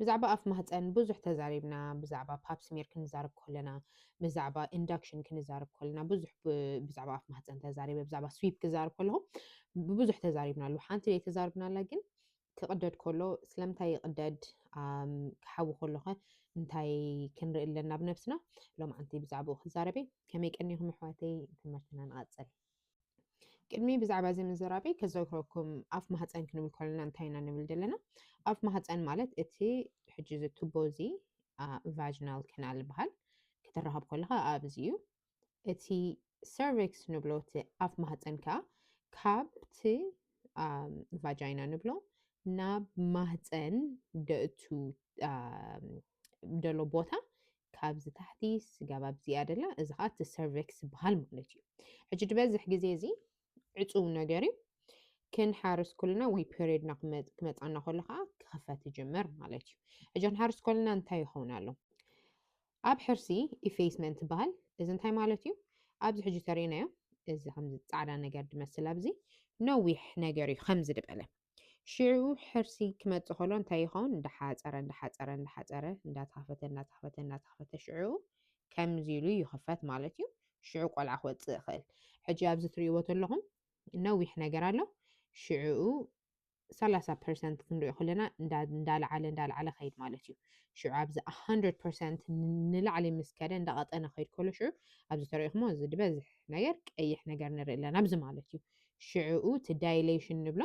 ብዛዕባ ኣፍ ማህፀን ብዙሕ ተዛሪብና። ብዛዕባ ፓፕ ስሜር ክንዛረብ ከለና፣ ብዛዕባ ኢንዳክሽን ክንዛረብ ከለና፣ ብዙሕ ብ- ብዛዕባ ኣፍ ማህፀን ተዛሪበ። ብዛዕባ ስዊፕ ክዛረብ ከለኹ ብብዙሕ ተዛሪብናሉ። ሓንቲ ዘይተዛርብናላ ግን ክቕደድ ከሎ ስለምንታይ ይቕደድ፣ ኣም፣ ክሓዊ ከሎኸ እንታይ ክንርኢ ኣለና ብነብስና? ሎማዓንቲ ብዛዕባኡ ክዛረበ። ከመይ ቀኒኹም ኣሕዋተይ? ትምህርትና ንቐጽል። ቅድሚ ብዛዕባ እዚ ምዝራበይ ከዘክረኩም፣ ኣፍ ማህፀን ክንብል ከለና እንታይ ኢና ንብል ዘለና? ኣፍ ማህፀን ማለት እቲ ሕጂ እዚ ቱቦ እዚ ቫጂናል ካናል ይበሃል። ክትረኸብ ከለኻ ኣብዚ እዩ። እቲ ሰርቪክስ ንብሎ እቲ ኣፍ ማህፀን ከዓ ካብቲ ቫጃይና ንብሎ ናብ ማህፀን ደእቱ ደሎ ቦታ ካብዚ ታሕቲ ስጋብ ኣብዚኣ ደላ፣ እዚ ከዓ እቲ ሰርቪክስ ዝበሃል ማለት እዩ። ሕጂ ዝበዝሕ ግዜ እዚ ዕፁው ነገር እዩ። ክንሓርስ ኩልና ወይ ፔሪድና ክመፃና ከሎ ከዓ ክኽፈት ይጅምር ማለት እዩ። ሕጂ ክንሓርስ ከለና እንታይ ይኸውን ኣሎ? ኣብ ሕርሲ ኢፌስመንት ትበሃል። እዚ እንታይ ማለት እዩ? ኣብዚ ሕጂ ተሪእናዮ፣ እዚ ከምዚ ፃዕዳ ነገር ድመስል ኣብዚ ነዊሕ ነገር እዩ ከምዚ ድበለ። ሽዑ ሕርሲ ክመፅእ ከሎ እንታይ ይኸውን? እንዳሓፀረ እንዳሓፀረ እንዳሓፀረ እንዳተኸፈተ እንዳተኸፈተ እንዳተኸፈተ ሽዑ ከምዚ ኢሉ ይኽፈት ማለት እዩ። ሽዑ ቆልዓ ክወፅእ ይኽእል። ሕጂ ኣብዚ ትሪእዎ ዘለኹም ነዊሕ ነገር ኣሎ። ሽዑ ሰላሳ ፐርሰንት ክንሪኦ ከለና እንዳ- እንዳለዓለ እንዳለዓለ ከይድ ማለት እዩ። ሽዑ ኣብዚ ሃንድረድ ፐርሰንት ንላዕሊ ምስ ከደ እንዳቐጠነ ከይድ ከሎ ሽዑ ኣብዚ ተሪእኹሞ እዚ ዝበዝሕ ነገር ቀይሕ ነገር ንርኢ ኣለና ኣብዚ ማለት እዩ። ሽዕኡ እቲ ዳይሌሽን ንብሎ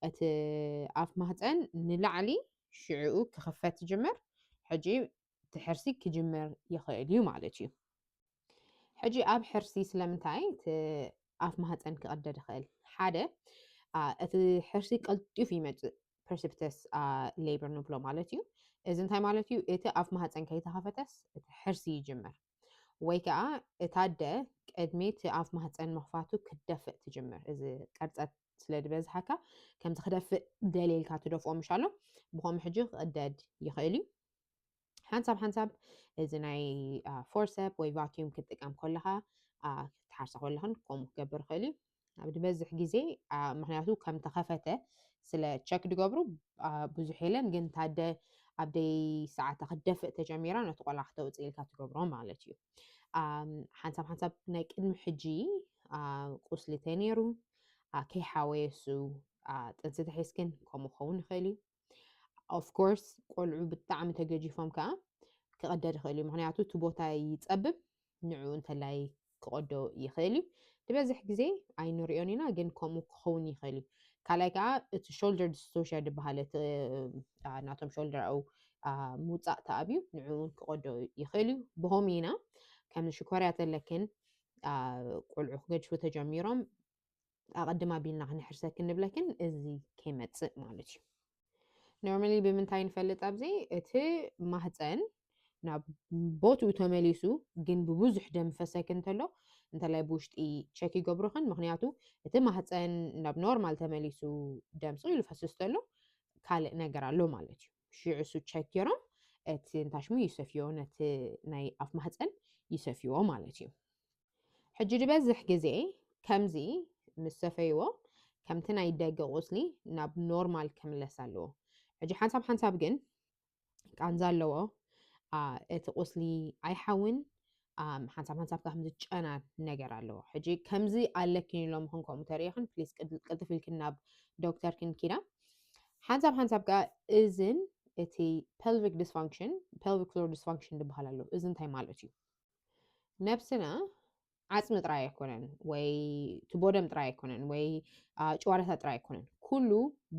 እቲ ኣፍ ማህፀን ንላዕሊ ሽዕኡ ክኽፈት ይጅምር። ሕጂ እቲ ሕርሲ ክጅምር ይኽእል እዩ ማለት እዩ። ሕጂ ኣብ ሕርሲ ስለምንታይ እቲ ኣፍ ማህፀን ክቐደድ ይኽእል? ሓደ እቲ ሕርሲ ቀልጢፉ ይመፅእ፣ ፕሪሲፒተስ ሌበር ንብሎ ማለት እዩ። እዚ እንታይ ማለት እዩ? እቲ ኣፍ ማህፀን ከይተኸፈተስ እቲ ሕርሲ ይጅምር፣ ወይ ከዓ እታ ኣደ ቅድሚ እቲ ኣፍ ማህፀን ምኽፋቱ ክትደፍእ ትጅምር። እዚ ቀርፀት ስለ ዝበዝሓካ ከምዚ ክደፍእ ደልየ ኢልካ ትደፍኦ ምሽ ኣሎ። ብኸምኡ ሕጂ ክቕደድ ይኽእል እዩ። ሓንሳብ ሓንሳብ እዚ ናይ ፎርሰፕ ወይ ቫኪዩም ክትጥቀም ከለኻ ክትሓርሳ ከለኽን ከምኡ ክገብር ይኽእል እዩ። ኣብ ዝበዝሕ ግዜ ምክንያቱ ከም ተኸፈተ ስለ ቸክ ድገብሩ ብዙሕ የለን፣ ግን ታደ ኣብ ደይ ሰዓታ ክትደፍእ ተጀሚራ ነቲ ቆልዓ ክተውፅእ ኢልካ ትገብሮ ማለት እዩ። ሓንሳብ ሓንሳብ ናይ ቅድሚ ሕጂ ቁስሊ ተነይሩ ከይሓወየሱ ጥንሲ ተሒዝክን ከምኡ ክኸውን ይኽእል እዩ። ኦፍኮርስ ቆልዑ ብጣዕሚ ተገጂፎም ከዓ ክቐደድ ይኽእል እዩ፣ ምክንያቱ እቲ ቦታ ይፀብብ። ንዕኡ እንተላይ ክቐዶ ይኽእል እዩ። ዝበዝሕ ግዜ ኣይንሪኦን ኢና፣ ግን ከምኡ ክኸውን ይኽእል እዩ። ካልኣይ ከዓ እቲ ሾልደር ዲስቶርሽያ ዝበሃል እቲ ናቶም ሾልደር ኣብኡ ምውፃእ ተኣብዩ ንዕኡ እውን ክቐዶ ይኽእል እዩ። ብኸምኡ ኢና ከም ሽኮርያ ተለክን ቆልዑ ክገድፉ ተጀሚሮም ኣቐድም ኣቢልና ክንሕርሰክን ንብለክን እዚ ከይመፅእ ማለት እዩ። ኖርማሊ ብምንታይ ንፈልጥ ኣብዚ እቲ ማህፀን ናብ ቦትኡ ተመሊሱ ግን ብብዙሕ ደም ፈሰክ እንተሎ እንተላይ ብውሽጢ ቸክ ይገብሩኽን፣ ምክንያቱ እቲ ማህፀን ናብ ኖርማል ተመሊሱ ደም ስቕ ኢሉ ፈስስ ተሎ ካልእ ነገር ኣሎ ማለት እዩ። ሽዑ እሱ ቸክ ገይሮም እቲ እንታሽሙ ይሰፍዮ፣ ነቲ ናይ ኣፍ ማህፀን ይሰፍዮ ማለት እዩ። ሕጂ ዝበዝሕ ግዜ ከምዚ ምስ ሰፈይዎ ከምቲ ናይ ደገ ቁስሊ ናብ ኖርማል ክምለስ ኣለዎ። ሕጂ ሓንሳብ ሓንሳብ ግን ቃንዛ ኣለዎ፣ እቲ ቁስሊ ኣይሓውን፣ ሓንሳብ ሓንሳብ ከዓ ከምዚ ጨና ነገር ኣለዎ። ሕጂ ከምዚ ኣለኪን ኢሎም ኹን ከምኡ ተሪእኽን ፕሊስ ቅልጥፍ ኢልክን ናብ ዶክተር ክንኪዳ። ሓንሳብ ሓንሳብ ከዓ እዝን እቲ ፐልቪክ ዲስፋንክሽን ፐልቪክ ፍሎር ዲስፋንክሽን ዝበሃል ኣሎ። እዚ እንታይ ማለት እዩ? ነብስና ዓፅሚ ጥራይ ኣይኮነን ወይ ትቦደም ጥራይ ኣይኮነን ወይ ጭዋዳታት ጥራይ ኣይኮነን፣ ኩሉ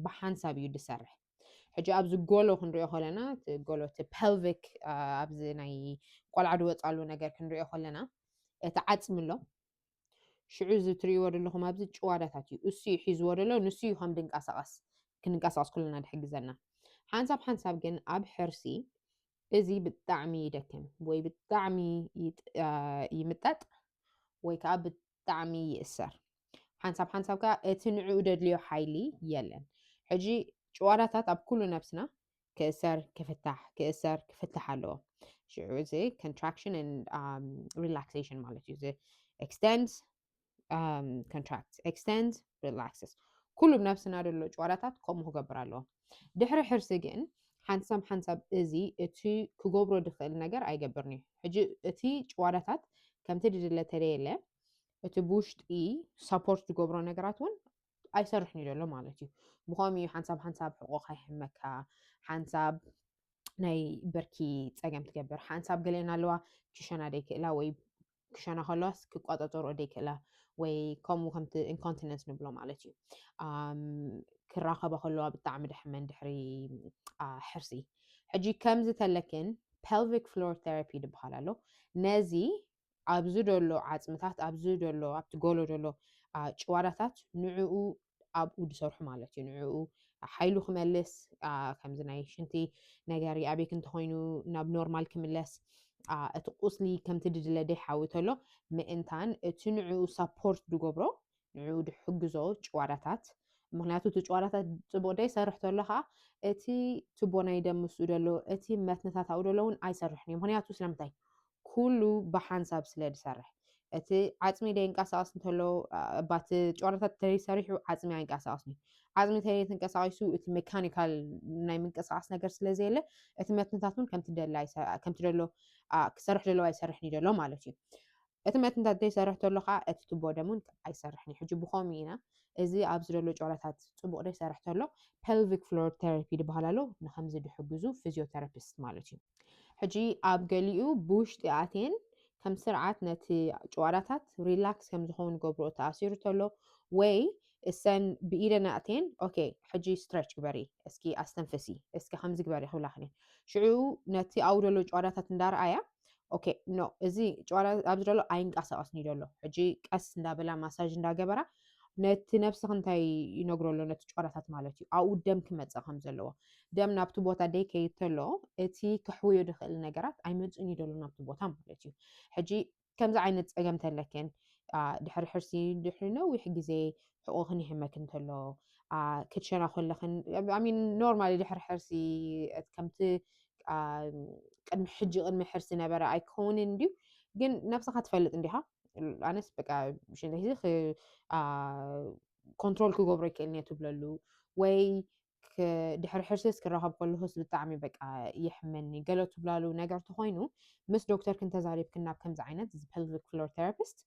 ብሓንሳብ እዩ ዝሰርሕ። ሕጂ ኣብዚ ጎሎ ክንሪኦ ከለና ጎሎ እቲ ፐልቪክ ኣብዚ ናይ ቆልዓ ድወፃሉ ነገር ክንሪኦ ከለና እቲ ዓፅሚ ኣሎ። ሽዑ እዚ ትሪእዎ ዘለኹም ኣብዚ ጭዋዳታት እዩ፣ እሱ እዩ ሒዝዎ ዘሎ፣ ንሱ እዩ ከም ድንቀሳቐስ ክንንቀሳቐስ ኩልና ድሕግዘና። ሓንሳብ ሓንሳብ ግን ኣብ ሕርሲ እዚ ብጣዕሚ ይደክም ወይ ብጣዕሚ ይምጠጥ ወይ ከዓ ብጣዕሚ ይእሰር። ሓንሳብ ሓንሳብ ከዓ እቲ ንዕኡ ደድልዮ ሓይሊ የለን። ሕጂ ጭዋዳታት ኣብ ኩሉ ነብስና ክእሰር ክፍታሕ ክእሰር ክፍታሕ ኣለዎ። ሽዑ እዚ ኮንትራክሽን ሪላክሴሽን ማለት እዩ። እዚ ኤክስቴንድ ኮንትራክት ኤክስቴንድ ሪላክስስ ኩሉ ብነብስና ደሎ ጭዋዳታት ከምኡ ክገብር ኣለዎ። ድሕሪ ሕርሲ ግን ሓንሳብ ሓንሳብ እዚ እቲ ክገብሮ ድኽእል ነገር ኣይገብርን እዩ። ሕጂ እቲ ጭዋዳታት ከምቲ ድድለ ተደየለ እቲ ብውሽጢ ሳፖርት ዝገብሮ ነገራት እውን ኣይሰርሕን እዩ ዘሎ ማለት እዩ። ብኸምኡ እዩ ሓንሳብ ሓንሳብ ሕቆኻ ይሕመካ፣ ሓንሳብ ናይ ብርኪ ፀገም ትገብር፣ ሓንሳብ ገሊአን ኣለዋ ክሸና ደይክእላ ወይ ክሸና ከለዋስ ክቋፀፀሮ ደይክእላ ወይ ከምኡ ከምቲ ኢንኮንቲነንስ ንብሎ ማለት እዩ። ኣም፣ ክራኸባ ከለዋ ብጣዕሚ ደሕመን ድሕሪ አ፣ ሕርሲ። ሕጂ ከምዚ ተለክን ፐልቪክ ፍሎር ቴራፒ ዝበሃል ኣሎ። ነዚ ኣብዚ ዘሎ ዓፅምታት፣ ኣብዚ ዘሎ ኣብቲ ጎሎ ዘሎ አ፣ ጭዋዳታት ንዕኡ ኣብኡ ዝሰርሑ ማለት እዩ። ንዕኡ ሓይሉ ክመልስ አ፣ ከምዚ ናይ ሽንቲ ነገር ይኣብይክ እንተኮይኑ ናብ ኖርማል ክምለስ አ፣ እቲ ቁስሊ ከምቲ ድድለ ደይሓዊ ተሎ ምእንታን እቲ ንዕኡ ሳፖርት ዝገብሮ ንዕኡ ድሕግዞ ጭዋዳታት። ምክንያቱ እቲ ጭዋዳታት ፅቡቅ ደይሰርሕ ተሎ ከዓ እቲ ቱቦ ናይ ደም ምስኡ ዘሎ እቲ መትንታታኡ ዘሎ እውን ኣይሰርሕን እዩ። ምክንያቱ ስለምንታይ? ኩሉ ብሓንሳብ ስለ ዝሰርሕ እቲ ዓፅሚ ደይንቀሳቀስ እንተሎ አ፣ ባቲ ጭዋዳታት ተይሰሪሑ ዓፅሚ ኣይንቀሳቀስን እዩ። ዓፅሚ ተይተንቀሳቂሱ እቲ ሜካኒካል ናይ ምንቅስቃስ ነገር ስለ ዘየለ እቲ መትንታት እውን ከምቲ ደላ ኣይሰ- ከምቲ ደሎ አ፣ ክሰርሕ ደለዎ ኣይሰርሕን እዩ ደሎ ማለት እዩ። እቲ መትንታት ዘይሰርሕ ተሎ ከዓ እቲ ቱቦ ደም እውን ኣይሰርሕን እዩ። ሕጂ ብኸምኡ ኢና እዚ ኣብዚ ዘሎ ጨዋዳታት ፅቡቅ ዘይሰርሕ ተሎ ፐልቪክ ፍሎር ቴራፒ ዝበሃል ኣሎ። ንከምዚ ድሕግዙ ፊዚዮቴራፒስት ማለት እዩ። ሕጂ ኣብ ገሊኡ ብውሽጢ ኣትየን ከም ስርዓት ነቲ ጨዋዳታት ሪላክስ ከም ዝኾኑ ገብርኦ ተኣሲሩ ተሎ ወይ እሰን ብኢደን ኣእትየን ኦኬ ሕጂ ስትረች ግበሪ እስኪ ኣስተንፍሲ እስኪ ከምዚ ግበሪ ክብላ ክኔን ሽዑ ነቲ ኣብኡ ዘሎ ጨዋዳታት እንዳረኣያ ኦኬ ኖ እዚ ጨዋዳ ኣብዚ ዘሎ ኣይንቀሳቀስን እዩ ዘሎ ሕጂ ቀስ እንዳበላ ማሳጅ እንዳገበራ ነቲ ነብስኺ እንታይ ይነግሮ ኣሎ ነቲ ጨዋዳታት ማለት እዩ ኣብኡ ደም ክመፅእ ከም ዘለዎ ደም ናብቲ ቦታ ደይ ከይድ ተሎ እቲ ክሕውዮ ዝኽእል ነገራት ኣይመፅእን እዩ ዘሎ ናብቲ ቦታ ማለት እዩ ሕጂ ከምዚ ዓይነት ፀገም ተለክን ድሕሪ ሕርሲ ድሕሪ ነዊሕ ግዜ ሕቆኽን ይሕመክ እንተሎ ክትሸና ከለኽን ሚን ኖርማሊ ድሕሪ ሕርሲ ከምቲ ቅድሚ ሕጂ ቅድሚ ሕርሲ ነበረ ኣይከውንን እንድዩ ግን ነብስኻ ትፈልጥ እንዲኻ ኣነስ በቃ ሽንተይ ኮንትሮል ክገብሮ ይክእል እየ ትብለሉ ወይ ድሕሪ ሕርስስ ክራኸብ ከለኹስ ብጣዕሚ በቃ ይሕመኒ ገለ ትብላሉ ነገር ተኾይኑ ምስ ዶክተር ክንተዛሪብክን ናብ ከምዚ ዓይነት እዚ ፐልቪክ ፍሎር ቴራፒስት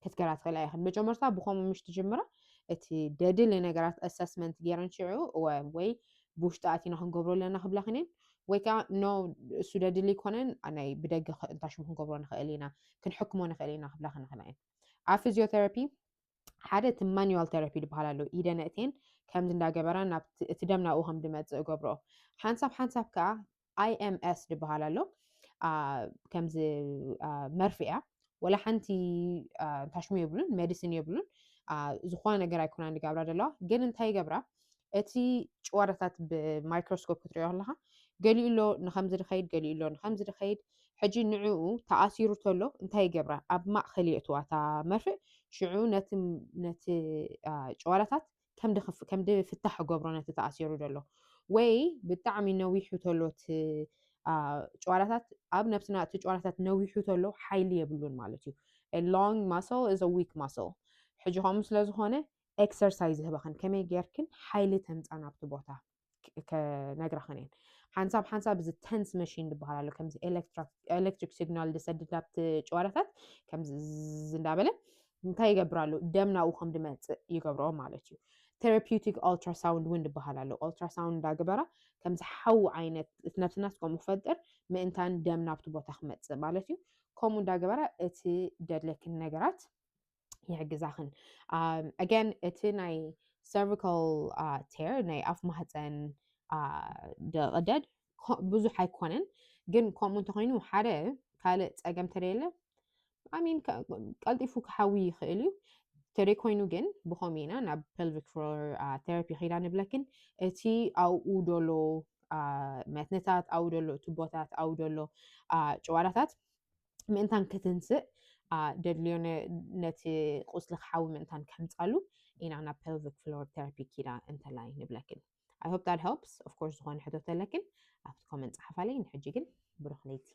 ክትገራ ትኽእላ ኢኽን መጀመርታ ብኸምኡ ምሽ ትጅምራ እቲ ደድሊ ነገራት ኣሰስመንት ገይረን ሽዑ ወይ ብውሽጢ ኣቲና ክንገብሮ ኣለና ክብላኽን እየን ወይ ከዓ ኖ እሱ ደድሊ ይኮነን ናይ ብደገ እንታይ ሽሙ ክንገብሮ ንኽእል ኢና ክንሕክሞ ንኽእል ኢና ክብላኽን ይኽእላ እየን ኣብ ፊዚዮቴራፒ ሓደ እቲ ማኑዋል ቴራፒ ዝበሃል ኣሎ ኢደን ኣእትየን ከምዚ እንዳገበራ ናብ እቲ ደም ናብኡ ከም ድመፅእ እገብርኦ ሓንሳብ ሓንሳብ ከዓ ኣይኤምኤስ ዝበሃል ኣሎ ከምዚ መርፍያ ወላ ሓንቲ እንታሽሙ የብሉን ሜዲሲን የብሉን ዝኾነ ነገር ኣይኮና ንገብራ ዘለዋ ግን እንታይ ይገብራ እቲ ጭዋዳታት ብማይክሮስኮፕ ክትሪኦ ከለካ ገሊኡ ኣሎ ንከምዚ ድኸይድ ገሊኡ ኣሎ ንከምዚ ድኸይድ ሕጂ ንዕኡ ተኣሲሩ ተሎ እንታይ ይገብራ ኣብ ማእከል የእትዋ እታ መርፍእ ሽዑ ነቲ ነቲ ጭዋዳታት ከም ድፍታሕ ገብሮ ነቲ ተኣሲሩ ዘሎ ወይ ብጣዕሚ ነዊሑ ተሎ እቲ ጭዋዳታት ኣብ ነብስና እቲ ጭዋዳታት ነዊሑ ተሎ ሓይሊ የብሉን ማለት እዩ long muscle is a weak muscle ሕጂ ከምኡ ስለ ዝኾነ ኤክሰርሳይዝ ይህበኽን ከመይ ጌርክን ሓይሊ ተምፃ ናብቲ ቦታ ከነግራኽን እየን ሓንሳብ ሓንሳብ እዚ ተንስ መሽን ዝበሃል ኣሎ ከምዚ ኤሌክትሪክ ሲግናል ዝሰድድ ናብቲ ጨዋዳታት ከምዚ እንዳበለ እንታይ ይገብር ኣሎ ደም ናብኡ ከም ድመፅእ ይገብርኦ ማለት እዩ ቴራፒውቲክ ኦልትራሳውንድ እውን ዝበሃል ኣሎ ኦልትራሳውንድ እንዳገበራ ከምዚ ሓዊ ዓይነት እቲ ነብስናስ ከምኡ ክፈጥር ምእንታን ደም ናብቲ ቦታ ክመፅእ ማለት እዩ ከምኡ እንዳገበራ እቲ ደድለክን ነገራት ይሕግዛኽን ኣገን እቲ ናይ ሰርቪካል ቴር ናይ ኣፍ ማህፀን ደቐደድ ብዙሕ ኣይኮነን ግን ከምኡ እንተኮይኑ ሓደ ካልእ ፀገም ተደየለ ኣሚን ቀልጢፉ ክሓዊ ይኽእል እዩ ተደይ ኮይኑ ግን ብኸምኡ ኢና ናብ ፐልቪክ ፍሎር ቴራፒ ኸይዳ ንብለክን እቲ ኣብኡ ደሎ መትንታት ኣብኡ ደሎ ቱቦታት ኣብኡ ደሎ ጭዋዳታት ምእንታን ክትንስእ ደድልዮ ነቲ ቁስሊ ክሓዊ ምእንታን ከምፃሉ ኢና ናብ ፐልቪክ ፍሎር ቴራፒ ኪዳ እንተላይ ንብለክን I hope that helps of course ዝኾነ ሕቶ ተለክን ኣብቲ ኮመንት ፀሓፋለይ ንሕጂ ግን ብሩኽ ለይቲ